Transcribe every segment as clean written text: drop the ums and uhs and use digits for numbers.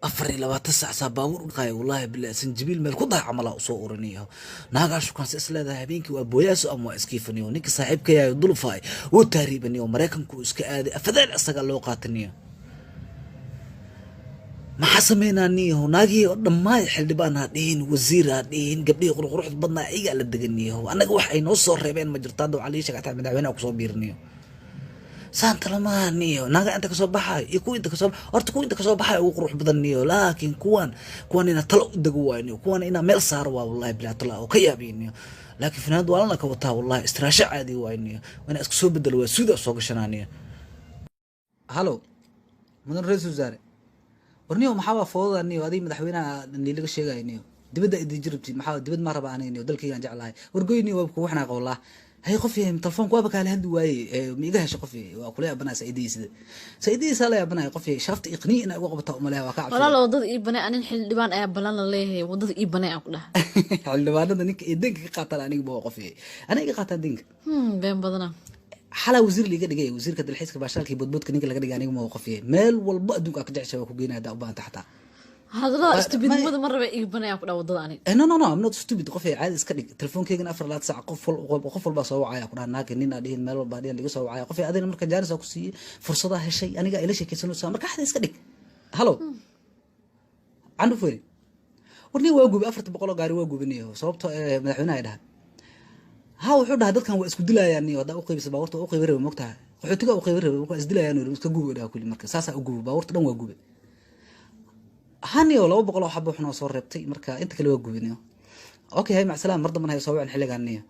24 saac saa baabuur u dhaqaaya. Wallaahi billahi, sanjibiil meel ku daha camalaa usoo urinayo. Naagaa shukaansa is leedahay, habeenkii waa booyaaso ama waa iskiifaniyo. Ninka saaxiibkayayo dulfaay wuu taariibaniyo, Maraykanku iska aaday, afadaal isagaa loo qaataniyo. Maxaa sameynaa niyaho? Naagihii oo dhammaay, xildhibaan ha dhihin, wasiir ha dhihin, gabdhihii qurquruxda badnaa iyagaa la degan niyaho. Annaga wax ay noo soo reebeen ma jirto. Hadda waxaa lii sheegay xataa madaxweynaha kusoo biiriniyo. Saanta lamaha niyo, naaga inta kasoo baxayo iyo kuwa inta kasoo, horta kuwa inta kasoo baxayo ugu qurux badan niyo, laakiin kuwan inaa talo u dego waayo niyo, kuwan inaa meel saaro waa, wallahi bilaa tala oo ka yaabiyo niyo. Laakiin fanaanad waalana ka wataa, wallahi istiraasho caadi waayo niyo, inaa iska soo bedelo, waa suuda soo gashanaa niyo. Halo, mudan ra-iisul wasaare, war niyo, maxaa waa foodada niyo? Adiga madaxweynaha niilaga sheegaya niyo, dibadda idin jirabtiin. Maxaa dibad ma raba aniga niyo, dalkaygaan jeclahay. Wargoy niyo, waa kugu xanaaqa wallah. Hay qof yahay, telefoonka waaba kaala hadli waaye, ma iga hesho qof yahay? Waa kula yaabanaya saidihiisida, saidihiisa la yaabanaya qof yahay. Sharafta iqniya inaa uga qabataa umaleya, waa ka cabsada. Walaalo, wadada ii banay. Anin xildhibaan ayaa ballan la leeyahay, wadada ii banay aan ku dhaha. Xildhibaanada ninka ee denka ka qaataan aniga ba qof yahay, aniga iga qaataan denka. Been badana. Xalaa wasiir liiga dhigay, wasiirka dalxiiska, baashaalka iyo bodboodka ninka laga dhigay aniga ma qof yahay. Meel walba adduunka aa ka jeceshay waa ku geynaya haddaa u baahanta xataa. Hadalada stupidnimada ma raba, ii banay aan ku dhaha wadada ani. No, no, no, I'm not stupid qof yahay, caadi iska dhig. Telefoonkeygana 24 saac qof walbaa soo wacaya ku dhaha, naagka nin aa dhihin, meel walbaa dhihin laga soo wacaya qof yahay. Adina marka jaanis aa ku siiyey, fursadaa heshay, aniga ila sheekaysanaysaa, marka xada iska dhig. Halo, candhuf weyne, war nin waa gubay 400 oo gaari, waa gubinayo. Sababto madaxweynaha ay dhahay ha, wuxuu dhahay dadkan waa isku dilayaan niyo. Haddaa u qaybisa baabuurta, u qaybi rabay, mogtahay qaxootiga u qaybi rabay, waa isdilayaan, iska gubi dhaha kulli. Marka saasaa u gubi baabuurta dhan, waa gubay haniyo 200 oo xabo xunoo soo reebtay, marka inta kale waa gubinayo. Okay, hay, macsalaam. Mar damban hay soo wicin xilligaan niyo,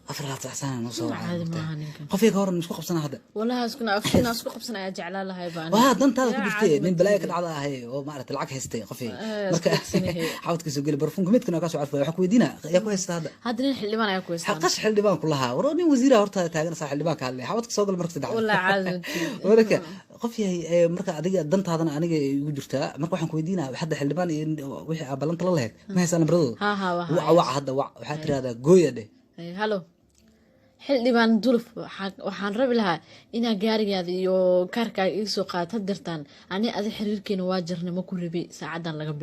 afar laad saacsaana noo soo Caadi wacay. Maaha ninkan. Qofkii ka horan isku qabsana hadda. Walahi iskuna afkiina isku qabsan ayaa jeclaa lahay baa. Waa dantaada ku jirtee, nin balaayo ka dhacda ahay oo maaragtay lacag haystay qofkii. Marka isku qabsanahay. Xawadka soo geli, barfuunka midkan waa kasoo carfaya. waxaa ku weydiina yaa ku haysta hadda? Hadda nin xildhibaan ayaa ku haystaan. Xaqash xildhibaan ku lahaa. War nin wasiira horta taagan saa xildhibaan ka hadlay, xawadka soo gal marka saddexaad. Walaa caadi ma Marka qof yahay, marka adiga dantaadana aniga igu jirtaa. Marka waxaan ku weydiinaa hadda xildhibaan iyo wixii aa ballanta la lahayd, ma haysaa lambaradooda? Ha ha, waa. Wac, wac hadda, wac. Waxaa tirahdaa gooya dheh. Halo xildhibaan Duluf, waxaan rabi lahaa inaa gaarigaada iyo kaarkaaga iga soo qaadato hadirtaan. Ani adi xiriirkeena waa jarnay, ma ku rabi saacadan laga.